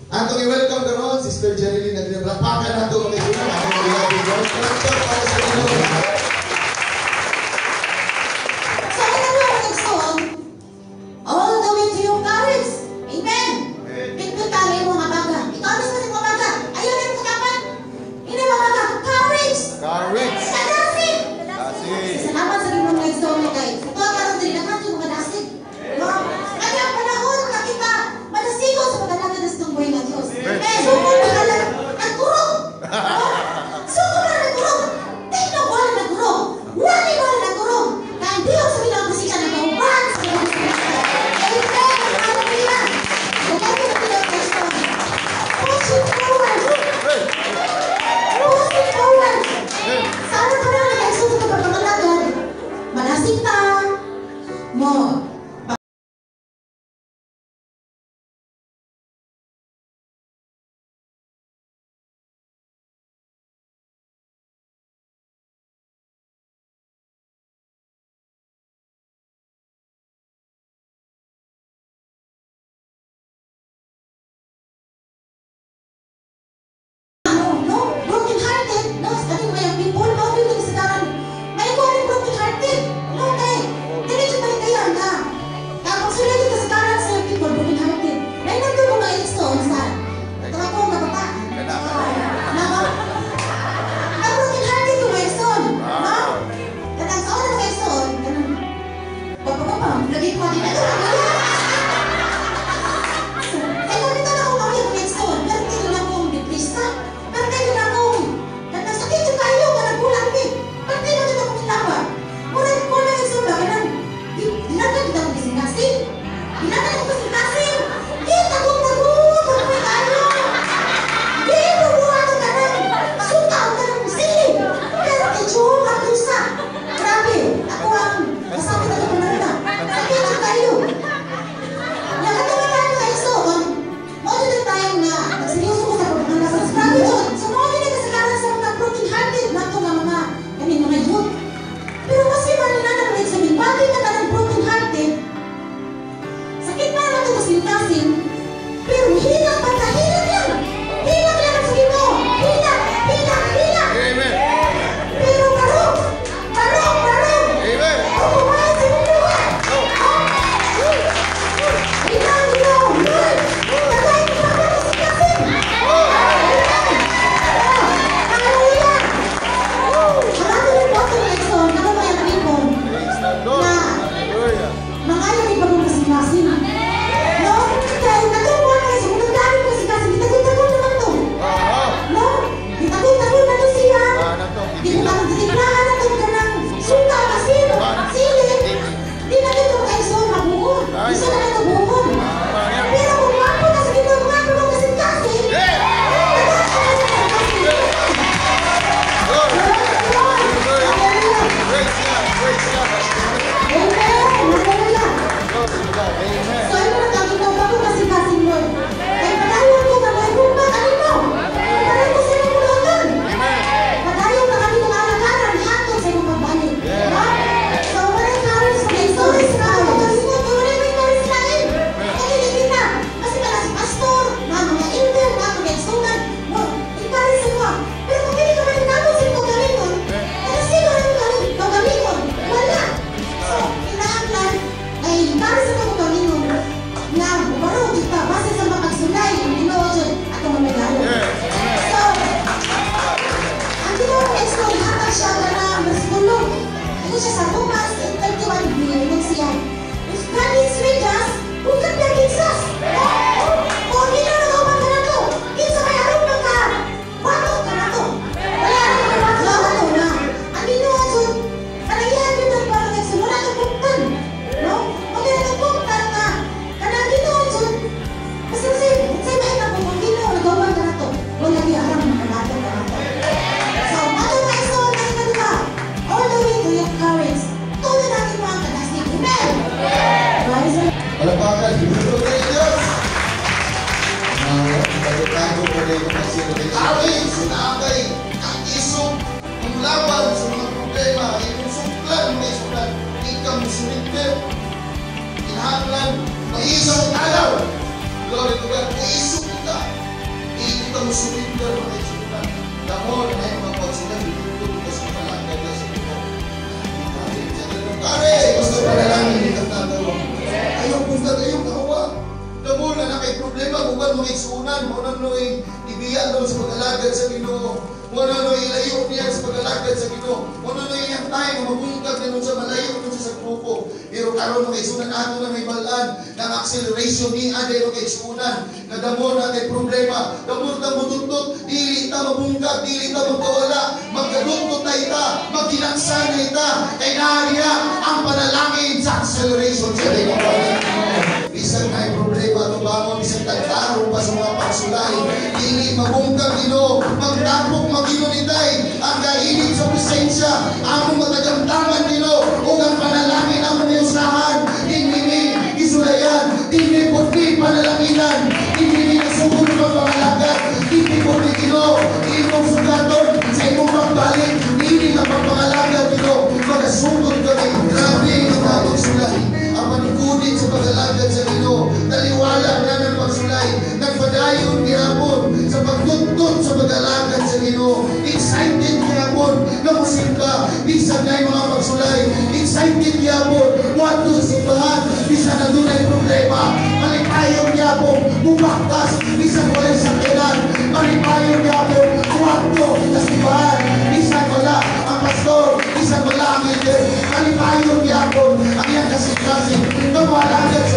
Atong i-welcome karon Sister Jerilyn Aguilera. Palakpakan nato, mga kaibigan. Atong i-welcome palakpak para sa Ginoo. So, ano na mga igsoon? All the way to your courage. Amen. Bitbit ka ang imong mga baga. Ikaw mismo sa imong baga. Ayaw na imong katapan. Ini mga baga. Courage. Courage. Kadasig. Dasig. Salamat sa Ginoo, mga igsoon, kay. Sa tuwa karon diri daghan yung mga dasig. No? Kaya ang panahon nga kita madasigon sa pag-alagad sa itong buhay nga Diyos. Amen. Sugod na alam nagkurog. No? Sugod na nagkurog. Tingnan wala nagkurog. Karon, mga igsuunan, mao na noy ibiya no sa pag-alagad sa Ginoo. Mao na noy ilayo niya sa pag-alagad sa Ginoo. Mao na noy iyang time nga mabungkag na nun sa malayo nun siya sa grupo. Pero karon, mga igsuunan, ato na mahibal-an ng acceleration ni aday, mga igsuunan, nga damo na kay problema, damo ta mudutdot, dili ta mabungkag, dili ta magkawala, magkadutdot na ita, magkinaksan na ita, kay naariya ang panalangin sa acceleration sa Ginoo. Bisan na problema tubangon, bisan tagtarong pa sa mga pagsulay, dili mabungkag Ginoo, magtapok magino ni tay, ang kainit sa presensya, among matagamtaman, Ginoo, ug ang panalangin among iusahan, dili ni isulayan, dili po ni panalanginan, dili ni nasugod pagpangalagad, dili po ni Ginoo, imong sugaton sa imong pagbalik, dili nga pagpangalagad, Ginoo, magasugod kami. Grabe ang mga pagsulay, ang panugunit sa pag-alagad sa Ginoo, taliwala na ng pagsulay, nagpadayon gihapon sa pagtuntun sa pag-alagad sa Ginoo. Excited gihapon nga musimba, bisan na mga pagsulay, excited gihapon muadto sa simbahan, bisan na dunay problema, malipayon gihapon mubaktas, bisan walay sakyanan, malipayon gihapon muadto sa simbahan, bisan wala ang pastor, bisan wala ang leader, malipayon gihapon ang iyang kasing-kasing nga moalagad.